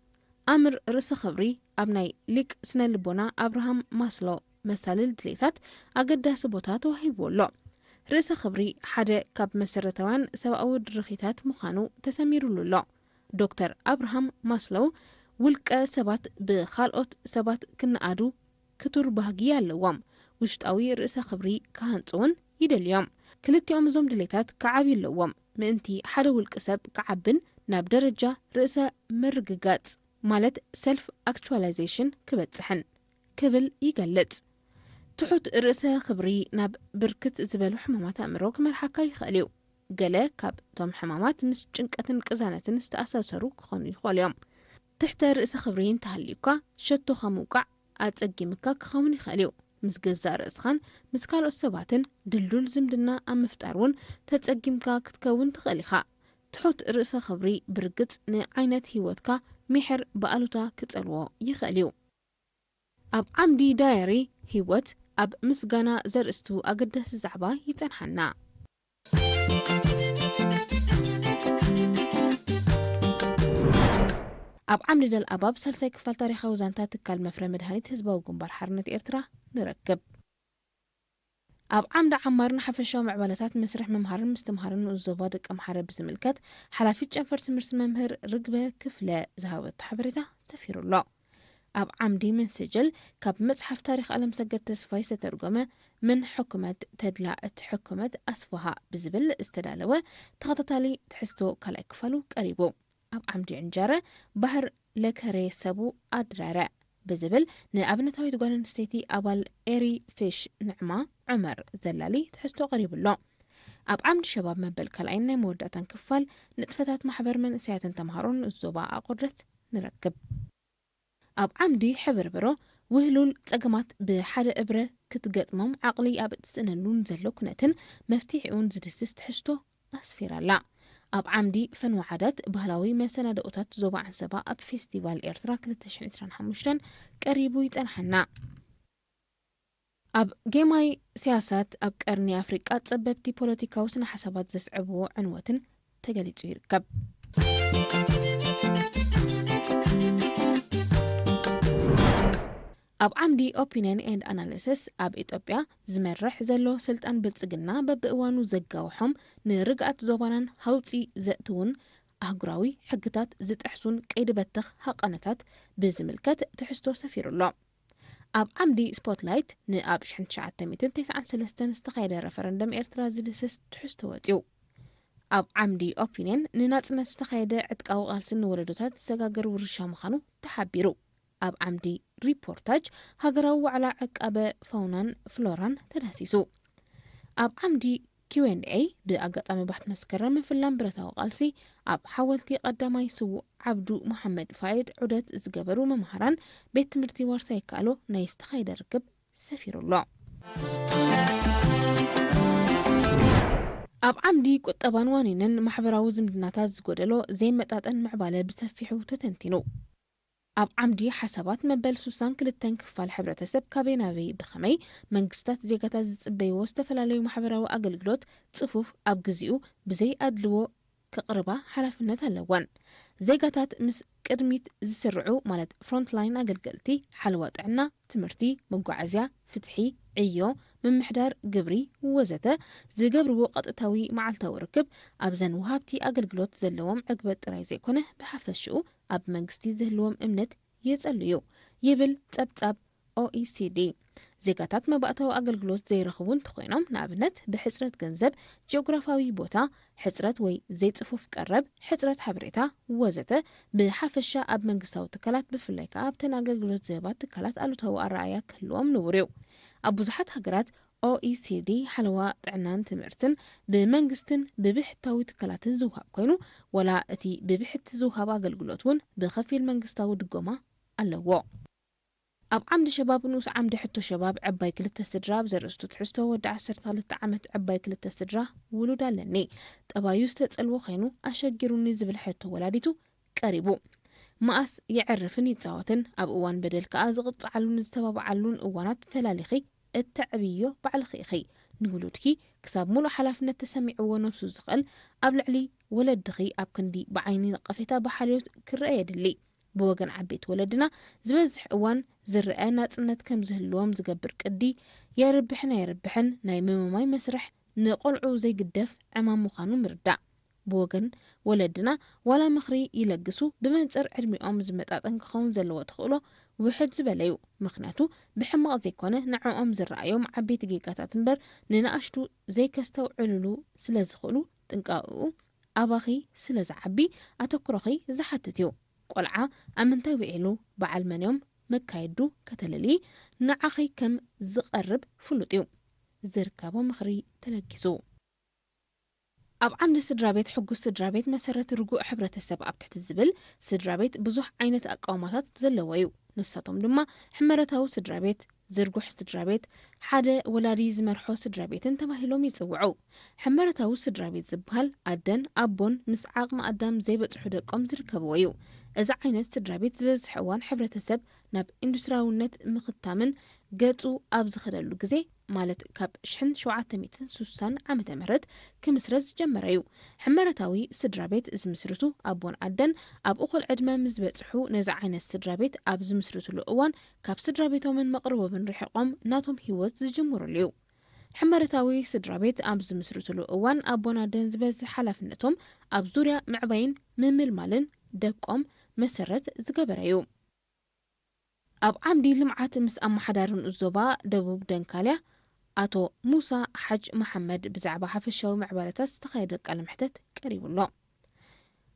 ኣምር ርእሰ ክብሪ ኣብ ናይ ሊቅ ስነ ልቦና ኣብርሃም ማስሎ መሳልል ድሌታት ኣገዳሲ ቦታ ተዋሂብዎ ኣሎ። ርእሰ ክብሪ ሓደ ካብ መሰረታውያን ሰብኣዊ ድርኺታት ምዃኑ ተሰሚሩሉ ኣሎ። ዶክተር ኣብርሃም ማስሎው፣ ውልቀ ሰባት ብኻልኦት ሰባት ክነኣዱ ክቱር ባህጊ ኣለዎም። ውሽጣዊ ርእሰ ክብሪ ክሃንጹ እውን ይደልዮም። ክልቲኦም እዞም ድሌታት ክዓብዩ ኣለዎም፣ ምእንቲ ሓደ ውልቂ ሰብ ክዓብን ናብ ደረጃ ርእሰ ምርግጋጽ፣ ማለት ሰልፍ ኣክቹዋላይዜሽን፣ ክበጽሕን ክብል ይገልጽ። ትሑት ርእሰ ክብሪ ናብ ብርክት ዝበሉ ሕማማት ኣእምሮ ክመርሓካ ይኽእል እዩ። ገለ ካብቶም ሕማማት ምስ ጭንቀትን ቅዛነትን ዝተኣሳሰሩ ክኾኑ ይኽእሉ እዮም። ትሕተ ርእሰ ክብሪ እንተሃልዩካ፣ ሸቶኻ ምውቃዕ ኣጸጊምካ ክኸውን ይኽእል እዩ። ምስ ገዛእ ርእስኻን ምስ ካልኦት ሰባትን ድልዱል ዝምድና ኣብ ምፍጣር እውን ተጸጊምካ ክትከውን ትኽእል ኢኻ። ትሑት ርእሰ ክብሪ ብርግጽ ንዓይነት ህይወትካ ሚሕር ብኣሉታ ክጸልዎ ይኽእል እዩ። ኣብ ዓምዲ ዳየሪ ህይወት ኣብ ምስጋና ዘርእስቱ ኣገዳሲ ዛዕባ ይጸንሓና። ኣብ ዓምዲ ደል ኣባብ ሳልሳይ ክፋል ታሪኻዊ ዛንታ ትካል መፍረ መድሃኒት ህዝባዊ ግንባር ሓርነት ኤርትራ ንረክብ። ኣብ ዓምዲ ዓማርን ሓፈሻዊ ምዕባለታት መስርሕ ምምሃርን ምስትምሃርን ንኡስ ዞባ ደቀምሓረ ብዝምልከት፣ ሓላፊት ጨንፈር ትምህርቲ መምህር ርግበ ክፍለ ዝሃበቶ ሓበሬታ ሰፊሩ ኣሎ። ኣብ ዓምዲ ምንስጅል፣ ካብ መጽሓፍ ታሪኽ ኣለምሰገድ ተስፋይ ዝተተርጎመ፣ ምን ሕኩመት ተድላ እቲ ሕኩመት ኣስፍሃ ብዝብል ዝተዳለወ ተኸታታሊ ትሕዝቶ ካልኣይ ክፋሉ ቀሪቡ። ኣብ ዓምዲ ዕንጀረ፣ ባህር ለከሬ ሰቡ ኣድረረ ብዝብል ንኣብነታዊት ጓል ኣንስተይቲ ኣባል ኤሪ ፊሽ ንዕማ ዑመር ዘላሊ ትሕዝቶ ቀሪቡ ኣሎ። ኣብ ዓምዲ ሸባብ መበል ካልኣይን ናይ መወዳእታን ክፋል፣ ንጥፈታት ማሕበር መንእሰያትን ተምሃሮን ንኡስ ዞባ ኣቑርደት ንረክብ። ኣብ ዓምዲ ሕብርብሮ፣ ውህሉል ጸገማት ብሓደ እብረ ክትገጥሞም ዓቕሊ ኣብ እትስእነሉን ዘሎ ኩነትን መፍትሒኡን ዝድስስ ትሕዝቶ ኣስፊራ ኣላ። ኣብ ዓምዲ ፈንዋ ዓዳት፣ ባህላዊ መሰናድኦታት ዞባ ዓንሰባ ኣብ ፌስቲቫል ኤርትራ ክልተ ሽሕን ዕስራን ሓሙሽተን ቀሪቡ ይጸንሓና። ኣብ ጌማይ ስያሳት ኣብ ቀርኒ ኣፍሪቃ ጸበብቲ ፖለቲካዊ ስነ ሓሳባት ዘስዕብዎ ዕንወትን ተገሊጹ ይርከብ። ኣብ ዓምዲ ኦፒንየን ኤንድ ኣናሊሲስ፣ ኣብ ኢትዮጵያ ዝመርሕ ዘሎ ስልጣን ብልጽግና በብእዋኑ ዘጋውሖም ንርግኣት ዞባናን ሃውጺ ዘእትውን ኣህጉራዊ ሕግታት ዝጥሕሱን ቀይዲ በተኽ ሃቐነታት ብዝምልከት ትሕዝቶ ሰፊሩ ኣሎ። ኣብ ዓምዲ ስፖትላይት ንኣብ ሽሕን ትሽዓተ ሚእትን ተስዓን ሰለስተን ዝተኻየደ ረፈረንደም ኤርትራ ዝድስስ ትሕዝቶ ወጺኡ። ኣብ ዓምዲ ኦፒንየን ንናጽነት ዝተኻየደ ዕጥቃዊ ቃልሲ ንወለዶታት ዝሰጋገር ውርሻ ምዃኑ ተሓቢሩ። ኣብ ዓምዲ ሪፖርታጅ ሃገራዊ ዋዕላ ዕቃበ ፋውናን ፍሎራን ተዳሲሱ። ኣብ ዓምዲ ኪው ኤንድ ኤይ ብኣጋጣሚ ባሕቲ መስከረም ምፍላም ብረታዊ ቃልሲ ኣብ ሓወልቲ ቀዳማይ ስዉእ ዓብዱ መሓመድ ፋይድ ዑደት ዝገበሩ መምሃራን ቤት ትምህርቲ ዋርሳይ ይከኣሎ ናይ ዝተኻየደ ርክብ ሰፊሩ ኣሎ። ኣብ ዓምዲ ቁጠባን ዋኒንን ማሕበራዊ ዝምድናታት ዝጎደሎ ዘይመጣጠን ምዕባለ ብሰፊሑ ተተንቲኑ። ኣብ ዓምዲ ሓሳባት መበል ስሳን ክልተን ክፋል ሕብረተሰብ ካበይ ናበይ ብኸመይ መንግስታት ዜጋታት ዝጽበይዎ ዝተፈላለዩ ማሕበራዊ ኣገልግሎት ጽፉፍ ኣብ ግዚኡ ብዘይ ኣድልዎ ክቕርባ ሓላፍነት ኣለወን። ዜጋታት ምስ ቅድሚት ዝስርዑ፣ ማለት ፍሮንትላይን ኣገልገልቲ፣ ሓለዋ ጥዕና፣ ትምህርቲ፣ መጓዓዝያ፣ ፍትሒ፣ ዕዮ፣ ምምሕዳር ግብሪ ወዘተ ዝገብርዎ ቀጥታዊ መዓልታዊ ርክብ ኣብዘን ወሃብቲ ኣገልግሎት ዘለዎም ዕግበት ጥራይ ዘይኮነ ብሓፈሽኡ ኣብ መንግስቲ ዝህልዎም እምነት የጸሉ እዩ ይብል ጸብጻብ ኦኢሲዲ። ዜጋታት መባእታዊ ኣገልግሎት ዘይረኽቡ እንተኾይኖም፣ ንኣብነት ብሕጽረት ገንዘብ፣ ጂኦግራፋዊ ቦታ፣ ሕጽረት ወይ ዘይጽፉፍ ቀረብ፣ ሕጽረት ሓበሬታ ወዘተ፣ ብሓፈሻ ኣብ መንግስታዊ ትካላት፣ ብፍላይ ከኣ ኣብተን ኣገልግሎት ዝህባ ትካላት ኣሉታዊ ኣረኣእያ ክህልዎም ንቡር እዩ። ኣብ ብዙሓት ሃገራት ኦኢሲዲ ሓለዋ ጥዕናን ትምህርትን ብመንግስትን ብብሕታዊ ትካላትን ዝውሃብ ኮይኑ፣ ወላ እቲ ብብሕቲ ዝውሃብ ኣገልግሎት እውን ብኸፊል መንግስታዊ ድጎማ ኣለዎ። ኣብ ዓምዲ ሸባብ ንኡስ ዓምዲ ሕቶ ሸባብ ዕባይ ክልተ ስድራ ኣብ ዘርእስቱ ትሕዝቶ፣ ወዲ ዓሰርተ ክልተ ዓመት ዕባይ ክልተ ስድራ ውሉድ ኣለኒ፣ ጠባዩ ዝተጸልወ ኮይኑ ኣሸጊሩኒ ዝብል ሕቶ ወላዲቱ ቀሪቡ። መኣስ የዕርፍን ይጻወትን፣ ኣብ እዋን በደል ከኣ ዝቕጽዓሉን ዝተባብዓሉን እዋናት ፈላሊኺ እተዕብዮ ባዕልኺ ኢኺ። ንውሉድኪ ክሳብ ሙሉእ ሓላፍነት ተሰሚዕዎ ነብሱ ዝኽእል፣ ኣብ ልዕሊ ወለድኺ ኣብ ክንዲ ብዓይኒ ነቐፌታ ብሓልዮት ክረአ የድሊ። ብወገን ዓበይቲ ወለድና ዝበዝሕ እዋን ዝረአ ናጽነት ከም ዝህልዎም ዝገብር ቅዲ የርብሕን ኣየርብሕን ናይ ምምማይ መስርሕ ንቆልዑ ዘይግደፍ ዕማም ምዃኑ ምርዳእ። ብወገን ወለድና ዋላ ምኽሪ ይለግሱ፣ ብመንጽር ዕድሚኦም ዝመጣጠን ክኸውን ዘለዎ ተኽእሎ ውሕድ ዝበለ እዩ። ምኽንያቱ ብሕማቕ ዘይኮነ ንዕኦም ዝረኣዮም ዓበይቲ ጌጋታት እምበር ንንኣሽቱ ዘይከስተውዕልሉ ስለ ዝኽእሉ ጥንቃቕኡ ኣባኺ ስለ ዝዓቢ ኣተኩሮኺ ዝሓትት እዩ። ቆልዓ ኣብ ምንታይ ውዒሉ በዓል መን እዮም መካየዱ ከተለሊ ንዓኺ ከም ዝቐርብ ፍሉጥ እዩ። ዝርከቦ ምኽሪ ተለጊሱ። ኣብ ዓምዲ ስድራ ቤት ሕጉስ ስድራ ቤት መሰረት ርጉእ ሕብረተሰብ ኣብ ትሕቲ ዝብል ስድራ ቤት ብዙሕ ዓይነት ኣቃውማታት ዘለዎ እዩ። ንሳቶም ድማ ሕመረታዊ ስድራ ቤት፣ ዝርጉሕ ስድራ ቤት፣ ሓደ ወላዲ ዝመርሖ ስድራ ቤትን ተባሂሎም ይጽውዑ። ሕመረታዊ ስድራ ቤት ዝበሃል ኣደን ኣቦን ምስ ዓቕሚ ኣዳም ዘይበጽሑ ደቆም ዝርከብዎ እዩ። እዚ ዓይነት ስድራ ቤት ዝበዝሕ እዋን ሕብረተሰብ ናብ ኢንዱስትሪያውነት ምኽታምን ገጹ ኣብ ዝኸደሉ ግዜ፣ ማለት ካብ ሽሕን ሸውዓተ ሚእትን ስሳን ዓመተ ምህረት ክምስረት ዝጀመረ እዩ። ሕመረታዊ ስድራ ቤት ዝምስርቱ ኣቦን ኣደን ኣብ እኹል ዕድመ ምስ በጽሑ፣ ነዚ ዓይነት ስድራ ቤት ኣብ ዝምስርትሉ እዋን ካብ ስድራ ቤቶምን መቕርቦምን ርሒቖም ናቶም ህይወት ዝጅምሩሉ እዩ። ሕመረታዊ ስድራ ቤት ኣብ ዝምስርትሉ እዋን ኣቦን ኣደን ዝበዝሕ ሓላፍነቶም ኣብ ዙርያ ምዕባይን ምምልማልን ደቆም መሰረት ዝገበረ እዩ። ኣብ ዓምዲ ልምዓት ምስ ኣመሓዳሪ ንኡስ ዞባ ደቡብ ደንካልያ ኣቶ ሙሳ ሓጅ መሓመድ ብዛዕባ ሓፈሻዊ ምዕባለታት ዝተኻየደ ቃለ መሕተት ቀሪቡ ኣሎ።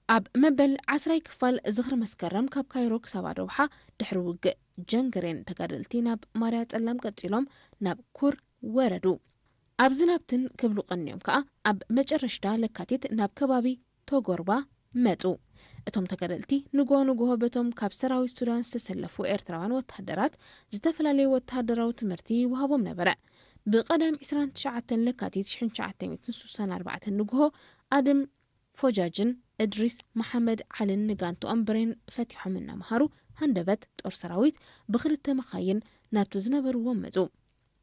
ኣብ መበል ዓስራይ ክፋል ዝኽሪ መስከረም ካብ ካይሮ ክሳብ ኣዶብሓ ድሕሪ ውግእ ጀንግሬን ተጋደልቲ ናብ ማርያ ጸላም ቀጺሎም ናብ ኩር ወረዱ። ኣብዚ ናብትን ክብሉ ቀንዮም ከኣ ኣብ መጨረሽታ ለካቲት ናብ ከባቢ ቶጎርባ መጹ። እቶም ተጋደልቲ ንግሆ ንግሆ በቶም ካብ ሰራዊት ሱዳን ዝተሰለፉ ኤርትራውያን ወተሃደራት ዝተፈላለየ ወተሃደራዊ ትምህርቲ ይወሃቦም ነበረ። ብቐዳም ዕስራን ትሽዓተን ለካቲት ሽሕን ትሽዓተ ሚእትን ስሳን ኣርባዕተን ንግሆ ኣድም ፎጃጅን እድሪስ መሓመድ ዓልን ንጋንትኦም ብሬን ፈቲሖም እናመሃሩ ሃንደበት ጦር ሰራዊት ብኽልተ መኻይን ናብቲ ዝነበርዎም መጹ።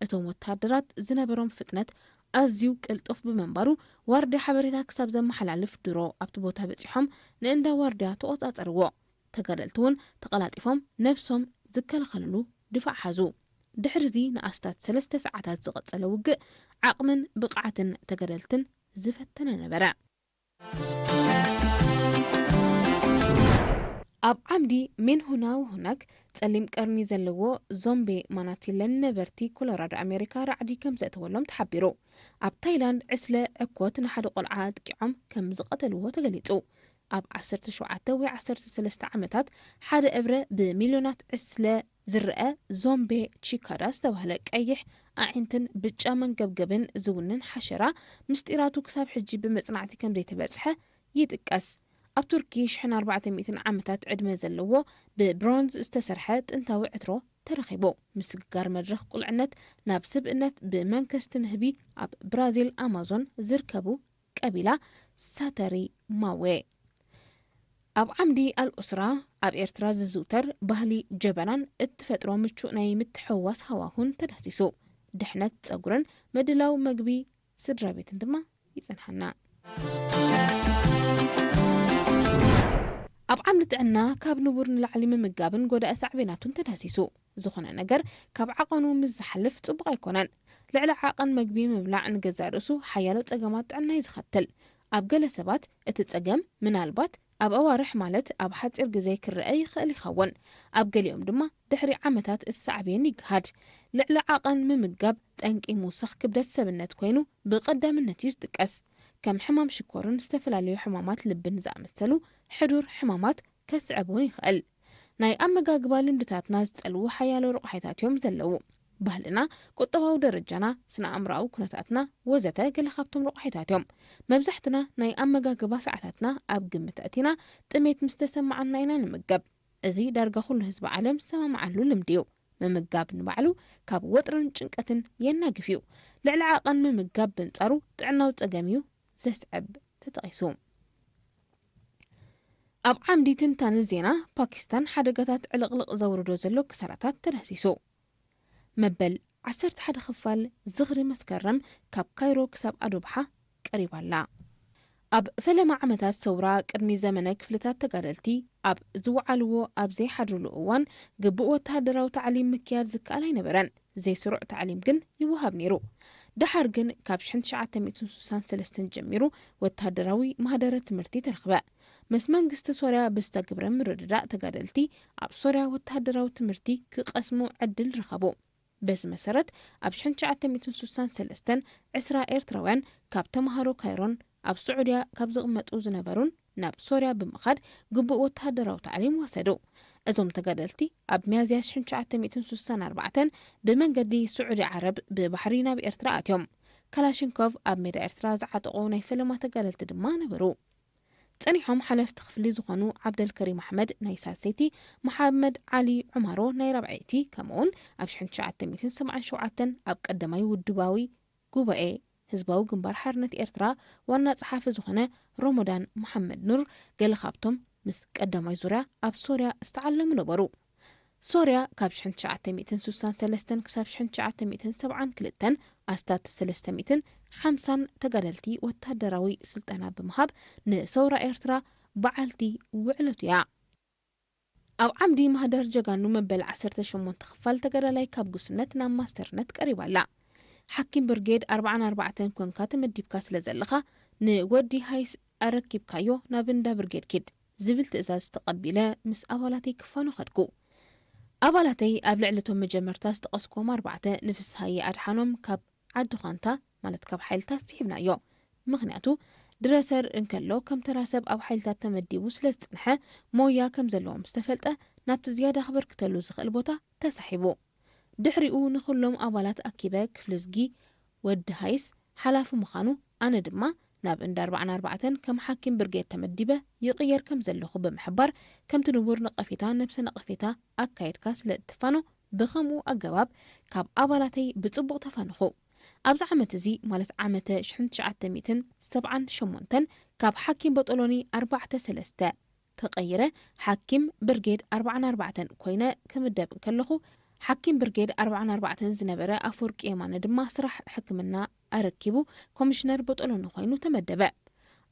እቶም ወተሃደራት ዝነበሮም ፍጥነት ኣዝዩ ቅልጡፍ ብምንባሩ ዋርድያ ሓበሬታ ክሳብ ዘመሓላልፍ ድሮ ኣብቲ ቦታ በጺሖም ንእንዳ ዋርድያ ተቖጻጸርዎ። ተጋደልቲ እውን ተቐላጢፎም ነብሶም ዝከላኸልሉ ድፋዕ ሓዙ። ድሕርዚ ንኣስታት ሰለስተ ሰዓታት ዝቐጸለ ውግእ ዓቕምን ብቕዓትን ተጋደልትን ዝፈተነ ነበረ። ኣብ ዓምዲ ሜንሁና ወሁናግ ጸሊም ቀርኒ ዘለዎ ዞምቤ ማናቲለ ንነበርቲ ኮሎራዶ ኣሜሪካ ራዕዲ ከም ዘእተወሎም ተሓቢሩ። ኣብ ታይላንድ ዕስለ ዕኮት ንሓደ ቆልዓ ኣጥቂዖም ከም ዝቐተልዎ ተገሊጹ። ኣብ ዓሰርተ ሸውዓተ ወይ ዓሰርተ ሰለስተ ዓመታት ሓደ እብረ ብሚልዮናት ዕስለ ዝረአ ዞምቤ ቺካዳ ዝተባህለ ቀይሕ ኣዒንትን ብጫ መንገብገብን ዝውንን ሓሸራ ምስጢራቱ ክሳብ ሕጂ ብመጽናዕቲ ከም ዘይተበጽሐ ይጥቀስ። ኣብ ቱርኪ ሽሕን ኣርባዕተ ሚእትን ዓመታት ዕድመ ዘለዎ ብብሮንዝ ዝተሰርሐ ጥንታዊ ዕትሮ ተረኺቡ። ምስግጋር መድረኽ ቁልዕነት ናብ ስብእነት ብመንከስቲ ንህቢ ኣብ ብራዚል ኣማዞን ዝርከቡ ቀቢላ ሳተሪ ማዌ። ኣብ ዓምዲ ኣልኡስራ ኣብ ኤርትራ ዝዝውተር ባህሊ ጀበናን እትፈጥሮ ምቹእ ናይ ምትሕውዋስ ሃዋሁን ተዳህሲሱ። ድሕነት ጸጉርን ምድላው መግቢ ስድራ ቤትን ድማ ይጸንሓና። ኣብ ዓምዲ ጥዕና ካብ ንቡር ንላዕሊ ምምጋብን ጎዳኢ ሳዕቤናቱን ተዳሲሱ። ዝኾነ ነገር ካብ ዓቐኑ ምስ ዝሓልፍ ጽቡቕ ኣይኮነን። ልዕሊ ዓቐን መግቢ ምብላዕ ንገዛእ ርእሱ ሓያሎ ጸገማት ጥዕና እዩ ዝኸትል። ኣብ ገለ ሰባት እቲ ጸገም ምናልባት ኣብ ኣዋርሕ ማለት ኣብ ሓጺር ግዜ ክረአ ይኽእል ይኸውን። ኣብ ገሊኦም ድማ ድሕሪ ዓመታት እቲ ሳዕቤን ይግሃድ። ልዕሊ ዓቐን ምምጋብ ጠንቂ ምውሳኽ ክብደት ሰብነት ኮይኑ ብቐዳምነት እዩ ዝጥቀስ። ከም ሕማም ሽኮርን ዝተፈላለዩ ሕማማት ልብን ዝኣመሰሉ ሕዱር ሕማማት ከስዕብ እውን ይኽእል። ናይ ኣመጋግባ ልምድታትና ዝጸልዉ ሓያሎ ረቑሒታት እዮም ዘለዉ። ባህልና፣ ቁጠባዊ ደረጃና፣ ስነ ኣእምሮኣዊ ኩነታትና ወዘተ ገለ ካብቶም ረቑሒታት እዮም። መብዛሕትና ናይ ኣመጋግባ ሰዓታትና ኣብ ግምት ኣእቲና ጥሜት ምስ ተሰማዓና ኢና ንምገብ። እዚ ዳርጋ ኩሉ ህዝቢ ዓለም ዝሰማማዓሉ ልምዲ እዩ። ምምጋብ ንባዕሉ ካብ ወጥርን ጭንቀትን የናግፍ እዩ። ልዕሊ ዓቐን ምምጋብ ብንጻሩ ጥዕናዊ ጸገም እዩ ዘስዕብ ተጠቒሱ። ኣብ ዓምዲ ትንታነ ዜና፣ ፓኪስታን ሓደጋታት ዕልቕልቕ ዘውርዶ ዘሎ ክሳራታት ተዳህሲሱ። መበል ዓሰርተ ሓደ ክፋል ዝኽሪ መስከረም ካብ ካይሮ ክሳብ ኣዶብሓ ቀሪባ ኣላ። ኣብ ፈለማ ዓመታት ሰውራ ቅድሚ ዘመነ ክፍልታት ተጋደልቲ ኣብ ዝወዓልዎ ኣብ ዘይሓድርሉ እዋን ግቡእ ወተሃደራዊ ታዕሊም ምክያድ ዝከኣል ኣይነበረን። ዘይስሩዕ ታዕሊም ግን ይወሃብ ነይሩ። ደሓር ግን ካብ ሽሕን ትሽዓተ ሚእትን ስሳን ሰለስተን ጀሚሩ ወተሃደራዊ ማህደረ ትምህርቲ ተረኽበ። ምስ መንግስቲ ሶርያ ብዝተገብረ ምርድዳእ ተጋደልቲ ኣብ ሶርያ ወተሃደራዊ ትምህርቲ ክቐስሙ ዕድል ረኸቡ። በዚ መሰረት ኣብ ሽሕን ትሽዓተ ሚእትን ስሳን ሰለስተን ዕስራ ኤርትራውያን ካብ ተምሃሮ ካይሮን ኣብ ስዑድያ ካብ ዝቕመጡ ዝነበሩን ናብ ሶርያ ብምኻድ ግቡእ ወተሃደራዊ ታዕሊም ወሰዱ። እዞም ተጋደልቲ ኣብ ሚያዝያ ሽሕን ትሽዓተ ሚእትን ስሳን ኣርባዕተን ብመንገዲ ስዑዲ ዓረብ ብባሕሪ ናብ ኤርትራ ኣትዮም። ካላሽንኮቭ ኣብ ሜዳ ኤርትራ ዝዓጠቑ ናይ ፈለማ ተጋደልቲ ድማ ነበሩ። ጸኒሖም ሓለፍቲ ክፍሊ ዝኾኑ ዓብደልከሪም ኣሕመድ ናይ ሳልሰይቲ፣ መሓመድ ዓሊ ዑማሮ ናይ ራብዐይቲ፣ ከምኡውን ኣብ ሽሕን ትሽዓተ ሚእትን ሰብዓን ሸውዓተን ኣብ ቀዳማይ ውድባዊ ጉባኤ ህዝባዊ ግንባር ሓርነት ኤርትራ ዋና ጸሓፊ ዝኾነ ሮሞዳን መሓመድ ኑር ገለ ካብቶም ምስ ቀዳማይ ዙርያ ኣብ ሶርያ ዝተዓለሙ ነበሩ። ሶርያ ካብ ሽሕን ትሽዓተ ሚእትን ስሳን ሰለስተን ክሳብ ሽሕን ትሽዓተ ሚእትን ሰብዓን ክልተን ኣስታት ሰለስተ ሚእትን ሓምሳን ተጋደልቲ ወተሃደራዊ ስልጠና ብምሃብ ንሰውራ ኤርትራ በዓልቲ ውዕለቱ እያ። ኣብ ዓምዲ ማህደር ጀጋኑ መበል ዓሰርተ ሸሞንተ ክፋል ተጋዳላይ ካብ ጉስነት ናብ ማስተርነት ቀሪባ ኣላ። ሓኪም ብርጌድ ኣርባዓን ኣርባዕተን ኮንካ ተመዲብካ ስለ ዘለኻ ንወዲ ሃይስ ኣረኪብካዮ ናብ እንዳ ብርጌድ ኪድ ዝብል ትእዛዝ ተቐቢለ ምስ ኣባላተይ ክፋኖ ከድኩ። ኣባላተይ ኣብ ልዕሊ እቶም መጀመርታ ዝጠቐስክዎም ኣርባዕተ ንፍስሃየ ኣድሓኖም ካብ ዓዲ ዃንታ ማለት ካብ ሓይልታት ስሒብናዮ። ምኽንያቱ ድረሰር እንከሎ ከም ተራ ሰብ ኣብ ሓይልታት ተመዲቡ ስለ ዝጽንሐ ሞያ ከም ዘለዎ ምስ ተፈልጠ ናብቲ ዝያዳ ክበርክተሉ ዝኽእል ቦታ ተሳሒቡ። ድሕሪኡ ንኹሎም ኣባላት ኣኪበ ክፍልዝጊ ወዲ ሃይስ ሓላፊ ምዃኑ ኣነ ድማ ናብ እንዳ ኣርባዓን ኣርባዕተን ከም ሓኪም ብርጌድ ተመዲበ ይቕየር ከም ዘለኹ ብምሕባር ከምቲ ንቡር ነቐፌታ ነብሰ ነቐፌታ ኣካየድካ ስለ እትፋኖ ብኸምኡ ኣገባብ ካብ ኣባላተይ ብጽቡቕ ተፋንኹ። ኣብዚ ዓመት እዚ ማለት ዓመተ ሽሕን ትሽዓተ ሚእትን ሰብዓን ሸሞንተን ካብ ሓኪም ቦጦሎኒ ኣርባዕተ ሰለስተ ተቐይረ ሓኪም ብርጌድ ኣርባዓን ኣርባዕተን ኮይነ ክምደብ እንከለኹ ሓኪም ብርጌድ ኣርባዓን ኣርባዕተን ዝነበረ ኣፈወርቂ የማነ ድማ ስራሕ ሕክምና ኣረኪቡ ኮሚሽነር ቦጦሎኒ ኮይኑ ተመደበ።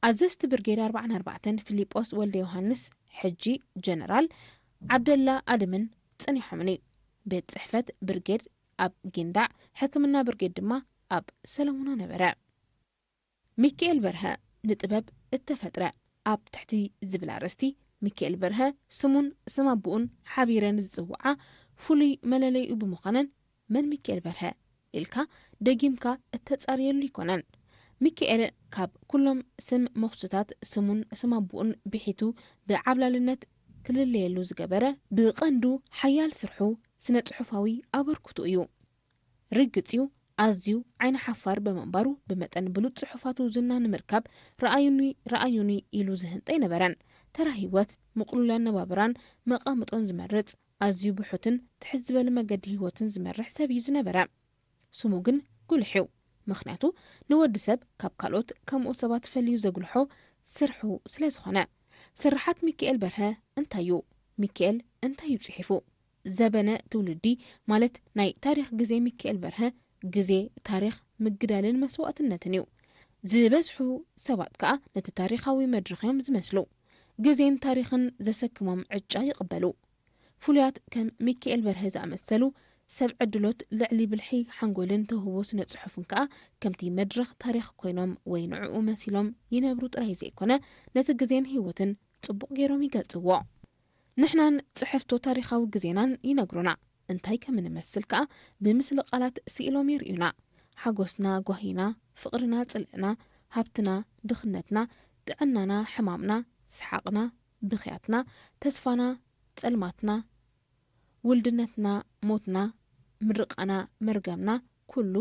ኣዘዝቲ ብርጌድ ኣርባዓን ኣርባዕተን ፊሊጶስ ወልደ ዮሃንስ ሕጂ ጀነራል ዓብደላ ኣድምን ጸኒሖምኒ። ቤት ጽሕፈት ብርጌድ ኣብ ጊንዳዕ፣ ሕክምና ብርጌድ ድማ ኣብ ሰለሙና ነበረ። ሚካኤል በርሀ ንጥበብ እተፈጥረ ኣብ ትሕቲ ዝብል ኣርእስቲ ሚካኤል በርሀ ስሙን ስም ኣቦኡን ሓቢረን ዝጽውዓ ፍሉይ መለለይኡ ብምዃነን መን ሚካኤል በርሀ ኢልካ ደጊምካ እተጻርየሉ ኣይኮነን። ሚካኤል ካብ ኩሎም ስም መኹስታት ስሙን ስም ኣቦኡን ብሒቱ ብዓብላልነት ክልለየሉ ዝገበረ ብቐንዱ ሓያል ስርሑ ስነ ጽሑፋዊ ኣበርክቱ እዩ። ርግጽ እዩ ኣዝዩ ዓይኒ ሓፋር ብምንባሩ ብመጠን ብሉጽ ጽሑፋቱ ዝና ንምርካብ ረኣዩኒ ረኣዩኒ ኢሉ ዝህንጠ ኣይነበረን። ተራ ህይወት፣ ምቕሉል ኣነባብራን መቓምጦን ዝመርጽ ኣዝዩ ብሑትን ትሕት ዝበለ መገዲ ህይወትን ዝመርሕ ሰብ እዩ ዝነበረ። ስሙ ግን ጉልሕ እዩ። ምኽንያቱ ንወዲ ሰብ ካብ ካልኦት ከምኡ ሰባት ፈልዩ ዘጉልሖ ስርሑ ስለ ዝኾነ። ስርሓት ሚካኤል በርሀ እንታይ እዩ? ሚካኤል እንታይ እዩ ጽሒፉ? ዘበነ ትውልዲ ማለት ናይ ታሪኽ ግዜ ሚካኤል በርሀ ግዜ ታሪኽ ምግዳልን መስዋእትነትን እዩ። ዝበዝሑ ሰባት ከኣ ነቲ ታሪኻዊ መድረኽ እዮም ዝመስሉ። ግዜን ታሪኽን ዘሰክሞም ዕጫ ይቕበሉ። ፍሉያት ከም ሚካኤል በርሀ ዝኣመሰሉ ሰብ ዕድሎት ልዕሊ ብልሒ ሓንጎልን ተውህቦ ስነ ጽሑፍን ከኣ ከምቲ መድረኽ ታሪኽ ኮይኖም ወይ ንዕኡ መሲሎም ይነብሩ ጥራይ ዘይኮነ፣ ነቲ ግዜን ህይወትን ጽቡቕ ገይሮም ይገልጽዎ። ንሕናን ጽሕፍቶ ታሪኻዊ ግዜናን ይነግሩና። እንታይ ከም እንመስል ከኣ ብምስሊ ቃላት ስኢሎም የርእዩና። ሓጎስና፣ ጓሂና፣ ፍቕርና፣ ጽልእና፣ ሃብትና፣ ድኽነትና፣ ጥዕናና፣ ሕማምና፣ ሰሓቕና፣ ብኽያትና፣ ተስፋና፣ ጸልማትና፣ ውልድነትና፣ ሞትና፣ ምርቃና፣ መርገምና፣ ኩሉ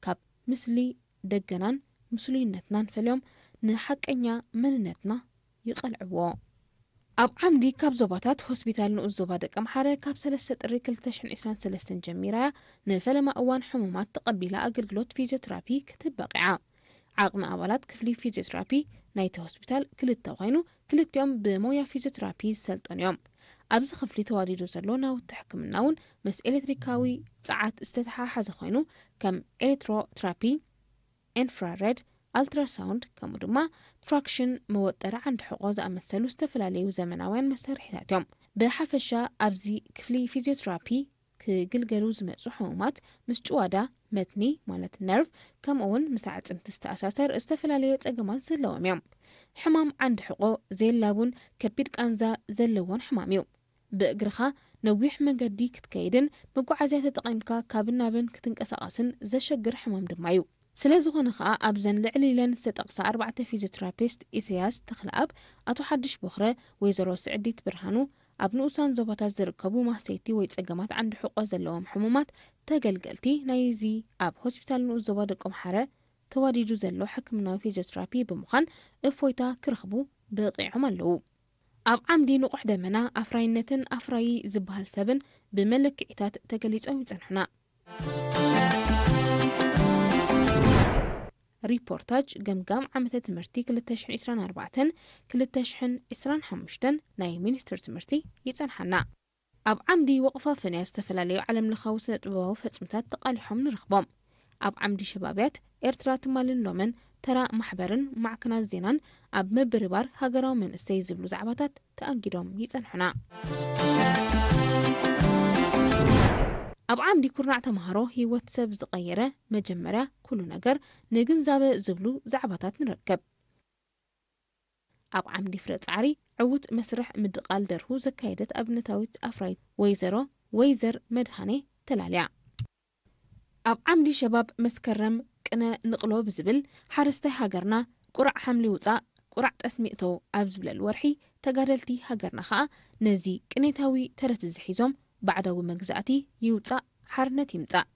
ካብ ምስሊ ደገናን ምስሉይነትናን ፈልዮም ንሓቀኛ መንነትና ይቐልዕዎ። ኣብ ዓምዲ ካብ ዞባታት ሆስፒታል ንኡስ ዞባ ደቀምሓረ ካብ ሰለስተ ጥሪ ክልተ ሽሕን ዕስራን ሰለስተን ጀሚራ እያ ንፈለማ እዋን ሕሙማት ተቐቢላ ኣገልግሎት ፊዚዮቴራፒ ክትህብ በቒዓ። ዓቕሚ ኣባላት ክፍሊ ፊዚዮቴራፒ ናይቲ ሆስፒታል ክልተ ኮይኑ፣ ክልቲኦም ብሞያ ፊዚዮቴራፒ ዝሰልጠኑ እዮም። ኣብዚ ክፍሊ ተዋዲዱ ዘሎ ናውቲ ሕክምና እውን ምስ ኤሌክትሪካዊ ጸዓት ዝተተሓሓዘ ኮይኑ፣ ከም ኤሌክትሮቴራፒ፣ ኢንፍራሬድ፣ ኣልትራሳውንድ፣ ከምኡ ድማ ትራክሽን፣ መወጠሪ ዓንዲ ሕቖ ዝኣመሰሉ ዝተፈላለዩ ዘመናውያን መሳርሒታት እዮም። ብሓፈሻ ኣብዚ ክፍሊ ፊዚዮቴራፒ ክግልገሉ ዝመጹ ሕሙማት ምስ ጭዋዳ፣ መትኒ ማለት ነርቭ፣ ከምኡ እውን ምስ ኣዕጽምቲ ዝተኣሳሰር ዝተፈላለየ ጸገማት ዘለዎም እዮም። ሕማም ዓንዲ ሕቖ፣ ዜላቡን ከቢድ ቃንዛ ዘለዎን ሕማም እዩ። ብእግርኻ ነዊሕ መገዲ ክትከይድን መጓዓዝያ ተጠቒምካ ካብን ናብን ክትንቀሳቐስን ዘሸግር ሕማም ድማ እዩ። ስለ ዝኾነ ኸኣ ኣብዘን ልዕል ኢለን ዝተጠቕሳ ኣርባዕተ ፊዚዮቴራፒስት ኢሳያስ ተኽለኣብ፣ ኣቶ ሓድሽ ቦኽረ፣ ወይዘሮ ስዕዲት ብርሃኑ፣ ኣብ ንኡሳን ዞባታት ዝርከቡ ማህሰይቲ ወይ ጸገማት ዓንዲ ሕቖ ዘለዎም ሕሙማት ተገልገልቲ ናይዚ ኣብ ሆስፒታል ንኡስ ዞባ ደቆምሓረ ተዋዲዱ ዘሎ ሕክምናዊ ፊዚዮቴራፒ ብምዃን እፎይታ ክረኽቡ በቒዖም ኣለዉ። ኣብ ዓምዲ ንቑሕ ደመና ኣፍራይነትን ኣፍራዪ ዝበሃል ሰብን ብመለክዒታት ተገሊጾም ይጸንሑና። ሪፖርታጅ ገምጋም ዓመተ ትምህርቲ ክልተ ሽሕን ዕስራን ኣርባዕተን ክልተ ሽሕን ዕስራን ሓሙሽተን ናይ ሚኒስትሪ ትምህርቲ ይጸንሓና። ኣብ ዓምዲ ወቕፋ ፈንያ ዝተፈላለዩ ዓለምለኻዊ ስነ ጥበባዊ ፈጽምታት ተቓሊሖም ንረኽቦም። ኣብ ዓምዲ ሸባብያት ኤርትራ ትማልን ሎምን ተራ ማሕበርን ማዕከናት ዜናን ኣብ ምብርባር ሃገራዊ መንእሰይ ዝብሉ ዛዕባታት ተኣንጊዶም ይጸንሑና። ኣብ ዓምዲ ኩርናዕ ተማሃሮ ህይወት ሰብ ዝቐየረ መጀመርያ ኩሉ ነገር ንግንዛበ ዝብሉ ዛዕባታት ንረክብ። ኣብ ዓምዲ ፍረ ጻዕሪ ዕዉት መስርሕ ምድቓል ደርሁ ዘካየደት ኣብነታዊት ኣፍራይት ወይዘሮ ወይዘር መድሃኔ ተላልያ። ኣብ ዓምዲ ሸባብ መስከረም ቅነ ንቕሎ ብዝብል ሓረስታይ ሃገርና ቁራዕ ሓምሊ ውጻእ ቁራዕ ጠስሚ እተው ኣብ ዝብለሉ ወርሒ ተጋደልቲ ሃገርና ኸኣ ነዚ ቅኔታዊ ተረት እዚ ሒዞም ባዕዳዊ መግዛእቲ ይውጻእ ሓርነት ይምጻእ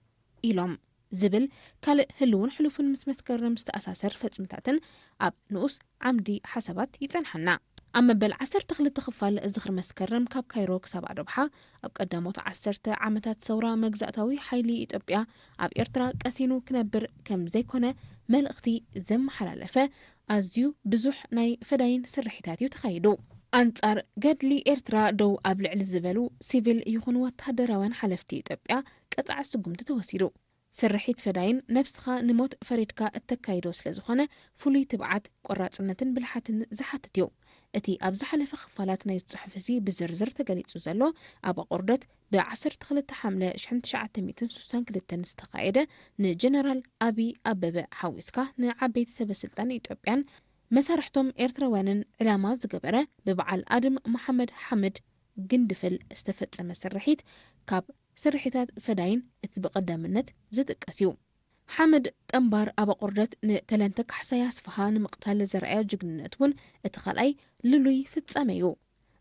ኢሎም ዝብል ካልእ ህልውን ሕሉፍን ምስ መስከረም ዝተኣሳሰር ፈጽምታትን ኣብ ንኡስ ዓምዲ ሓሳባት ይጸንሓና። ኣብ መበል ዓሰርተ ክልተ ክፋል ዝኽሪ መስከረም ካብ ካይሮ ክሳብ ኣዶብሓ ኣብ ቀዳሞት ዓሰርተ ዓመታት ሰውራ መግዛእታዊ ሓይሊ ኢትዮጵያ ኣብ ኤርትራ ቀሲኑ ክነብር ከም ዘይኮነ መልእኽቲ ዘመሓላለፈ ኣዝዩ ብዙሕ ናይ ፈዳይን ስርሒታት እዩ ተኻይዱ። ኣንጻር ገድሊ ኤርትራ ደው ኣብ ልዕሊ ዝበሉ ሲቪል ይኹን ወተሃደራውያን ሓለፍቲ ኢትዮጵያ ቀጻዒ ስጉምቲ ተወሲዱ። ስርሒት ፈዳይን ነብስኻ ንሞት ፈሪድካ እተካይዶ ስለ ዝኾነ ፍሉይ ትብዓት፣ ቆራጽነትን ብልሓትን ዝሓትት እዩ። እቲ ኣብ ዝሓለፈ ክፋላት ናይዚ ጽሑፍ እዚ ብዝርዝር ተገሊጹ ዘሎ ኣብ ኣቑርደት ብ ዓሰርተ ክልተ ሓምለ ሽሕን ትሽዓተ ሚእትን ስሳን ክልተን ዝተኻየደ ንጀነራል ኣቢ ኣበበ ሓዊስካ ንዓበይቲ ሰበ ስልጣን ኢትዮጵያን መሳርሕቶም ኤርትራውያንን ዕላማ ዝገበረ ብበዓል ኣድም መሓመድ ሓምድ ግንድፍል ዝተፈጸመ ስርሒት ካብ ስርሒታት ፈዳይን እቲ ብቐዳምነት ዝጥቀስ እዩ። ሓምድ ጠምባር ኣብ ኣቑርደት ንተለንተ ካሕሳይ ኣስፍሃ ንምቕታል ዘርኣዮ ጅግንነት እውን እቲ ካልኣይ ልሉይ ፍጻመ እዩ።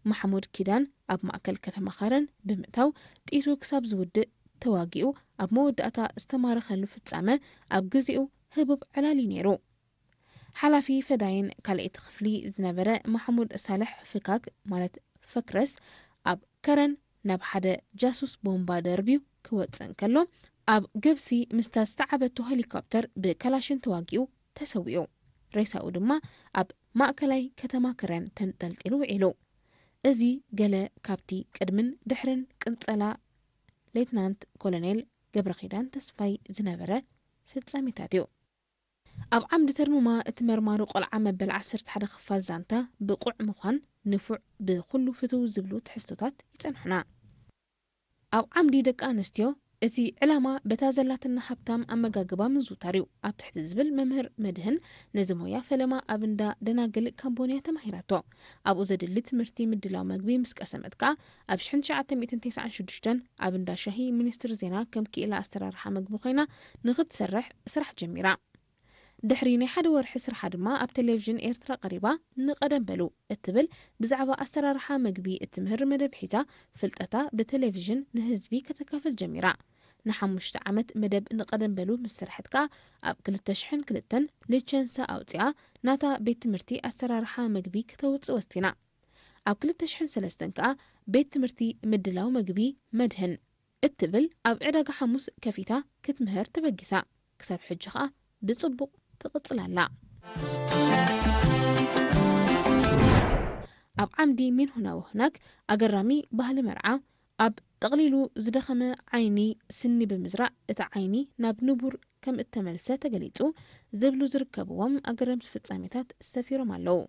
ማሕሙድ ኪዳን ኣብ ማእከል ከተማ ከረን ብምእታው ጥይቱ ክሳብ ዝውድእ ተዋጊኡ ኣብ መወዳእታ ዝተማረኸሉ ፍጻመ ኣብ ግዜኡ ህቡብ ዕላል እዩ ነይሩ። ሓላፊ ፈዳይን ካልኣይቲ ክፍሊ ዝነበረ ማሕሙድ ሳልሕ ፍካክ ማለት ፈክረስ ኣብ ከረን ናብ ሓደ ጃሱስ ቦምባ ደርብዩ ክወጽእ እንከሎ ኣብ ገብሲ ምስታ ዝተዓበቶ ሄሊኮፕተር ብከላሽን ተዋጊኡ ተሰዊኡ። ሬሳኡ ድማ ኣብ ማእከላይ ከተማ ከረን ተንጠልጢሉ ውዒሉ። እዚ ገለ ካብቲ ቅድምን ድሕርን ቅንጸላ ሌትናንት ኮሎኔል ገብረኺዳን ተስፋይ ዝነበረ ፍጻሜታት እዩ። ኣብ ዓምዲ ተርሙማ እቲ መርማሪ ቆልዓ መበል ዓሰርተ ሓደ ክፋል ዛንታ ብቑዕ ምዃን ንፉዕ ብኹሉ ፍትው ዝብሉ ትሕዝቶታት ይጸንሑና። ኣብ ዓምዲ ደቂ ኣንስትዮ እቲ ዕላማ በታ ዘላትና ሃብታም ኣመጋግባ ምዝውታር እዩ ኣብ ትሕቲ ዝብል መምህር መድህን ነዚ ሞያ ፈለማ ኣብ እንዳ ደናግል ካምቦንያ ተማሂራቶ። ኣብኡ ዘድሊ ትምህርቲ ምድላው መግቢ ምስ ቀሰመት ከኣ ኣብ ሽሕን ትሽዓተ ሚእትን ተስዓን ሽዱሽተን ኣብ እንዳ ሻሂ ሚኒስትሪ ዜና ከም ክኢላ ኣሰራርሓ መግቢ ኮይና ንኽትሰርሕ ስራሕ ጀሚራ። ድሕሪ ናይ ሓደ ወርሒ ስርሓ ድማ ኣብ ቴሌቪዥን ኤርትራ ቀሪባ ንቐደም በሉ እትብል ብዛዕባ ኣሰራርሓ መግቢ እትምህር መደብ ሒዛ ፍልጠታ ብቴሌቪዥን ንህዝቢ ከተካፍል ጀሚራ። ንሓሙሽተ ዓመት መደብ ንቐደም በሉ ምስ ስርሐት ከኣ ኣብ ክልተ ሽሕን ክልተን ሊቸንሳ ኣውጺኣ ናታ ቤት ትምህርቲ ኣሰራርሓ መግቢ ክተውጽእ ወሲና። ኣብ ክልተ ሽሕን ሰለስተን ከኣ ቤት ትምህርቲ ምድላው መግቢ መድህን እትብል ኣብ ዕዳጋ ሓሙስ ከፊታ ክትምህር ተበጊሳ። ክሳብ ሕጂ ከኣ ብጽቡቕ ትቕጽል ኣላ። ኣብ ዓምዲ ሚንሁና ወህናክ ኣገራሚ ባህሊ መርዓ ኣብ ጠቕሊሉ ዝደኸመ ዓይኒ ስኒ ብምዝራእ እቲ ዓይኒ ናብ ንቡር ከም እተመልሰ ተገሊጹ ዝብሉ ዝርከብዎም ኣገረምቲ ፍጻሜታት ሰፊሮም ኣለዉ።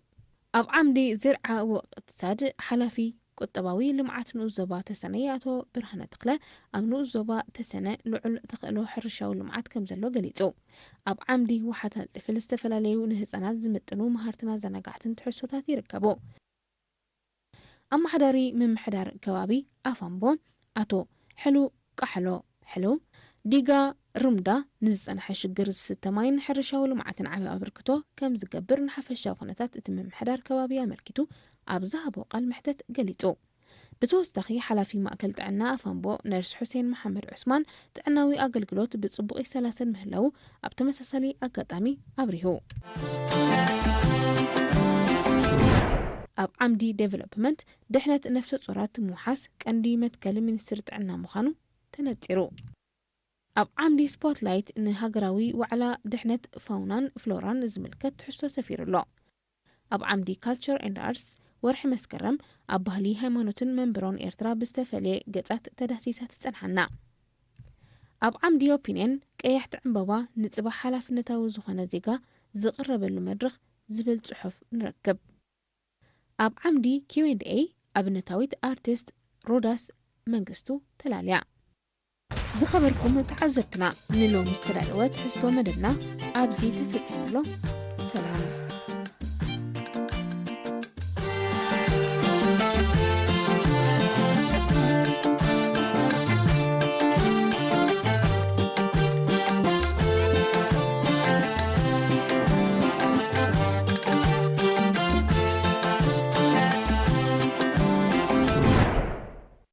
ኣብ ዓምዲ ዝርዓ ወቅትሳድ ሓላፊ ቁጠባዊ ልምዓት ንኡስ ዞባ ተሰነ ኣቶ ብርሃነ ተኽለ ኣብ ንኡስ ዞባ ተሰነ ልዑል ተኽእሎ ሕርሻዊ ልምዓት ከም ዘሎ ገሊጹ። ኣብ ዓምዲ ዋሓት ኣልጢፍል ዝተፈላለዩ ንህጻናት ዝምጥኑ መሃርትን ኣዘናጋዕትን ትሕዝቶታት ይርከቡ። ኣመሓዳሪ ምምሕዳር ከባቢ ኣፋምቦ ኣቶ ሕሉ ቃሕሎ ሕሉ ዲጋ ሩምዳ ንዝጸንሐ ሽግር ዝስተ ማይን ሕርሻዊ ልምዓትን ዓቢ ኣበርክቶ ከም ዝገብር ንሓፈሻዊ ኩነታት እቲ ምምሕዳር ከባቢ ኣመልኪቱ ኣብ ዝሃቦ ቃል መሕተት ገሊጹ። ብተወሳኺ ሓላፊ ማእከል ጥዕና ኣፋምቦ ነርስ ሑሴን መሓመድ ዑስማን ጥዕናዊ ኣገልግሎት ብጽቡቕ ይሰላሰል ምህላዉ ኣብ ተመሳሳሊ ኣጋጣሚ ኣብሪሁ። ኣብ ዓምዲ ዴቨሎፕመንት ድሕነት ነፍሰ ጾራት ምውሓስ ቀንዲ መትከል ሚኒስትሪ ጥዕና ምዃኑ ተነጺሩ። ኣብ ዓምዲ ስፖትላይት ንሃገራዊ ዋዕላ ድሕነት ፋውናን ፍሎራን ዝምልከት ትሕዝቶ ሰፊሩ ኣሎ። ኣብ ዓምዲ ካልቸር ኤንድ ኣርትስ ወርሒ መስከረም ኣብ ባህሊ፣ ሃይማኖትን መንበሮን ኤርትራ ብዝተፈልየ ገጻት ተዳህሲሳ ትጸንሓና። ኣብ ዓምዲ ኦፒንየን ቀያሕቲ ዕምባባ ንጽባሕ ሓላፍነታዊ ዝኾነ ዜጋ ዝቕረበሉ መድረኽ ዝብል ጽሑፍ ንረክብ። ኣብ ዓምዲ ኪው ኤንድ ኤ ኣብነታዊት ኣርቲስት ሮዳስ መንግስቱ ተላልያ። ዝኸበርኩም ተዓዘብትና፣ ንሎሚ ዝተዳለወ ትሕዝቶ መደብና ኣብዚ ተፈጺሙ ኣሎ። ሰላም።